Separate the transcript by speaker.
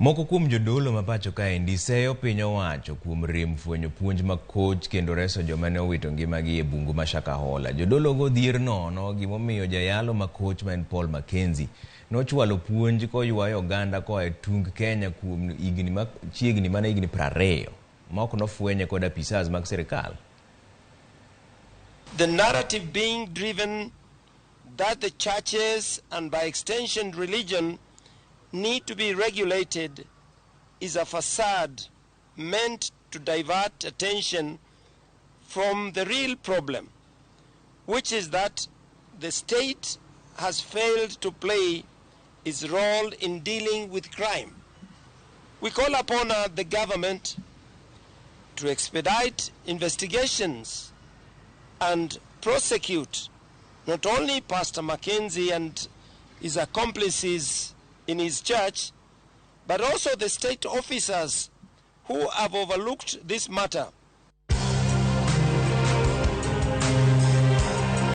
Speaker 1: Moko kuom jodolo ma pacho kaendi seyo piny owacho kuom rem fwenyo puonj makoch kendo reso joma ne owito ngimagi e bungu ma Shakahola. Jodologo dhier nono gimomiyo jayalo makoch ma en Paul Mackenzie nochwalo puonj koywayo oganda koa e tung Kenya kuom higni machiegni mana higni 20 ma ok nofwenye kod apisas mag sirikal.
Speaker 2: The narrative being driven that the churches and by extension religion need to be regulated is a facade meant to divert attention from the real problem, which is that the state has failed to play its role in dealing with crime. We call upon the government to expedite investigations and prosecute not only Pastor Mackenzie and his accomplices in his church, but also the state officers who have overlooked this matter.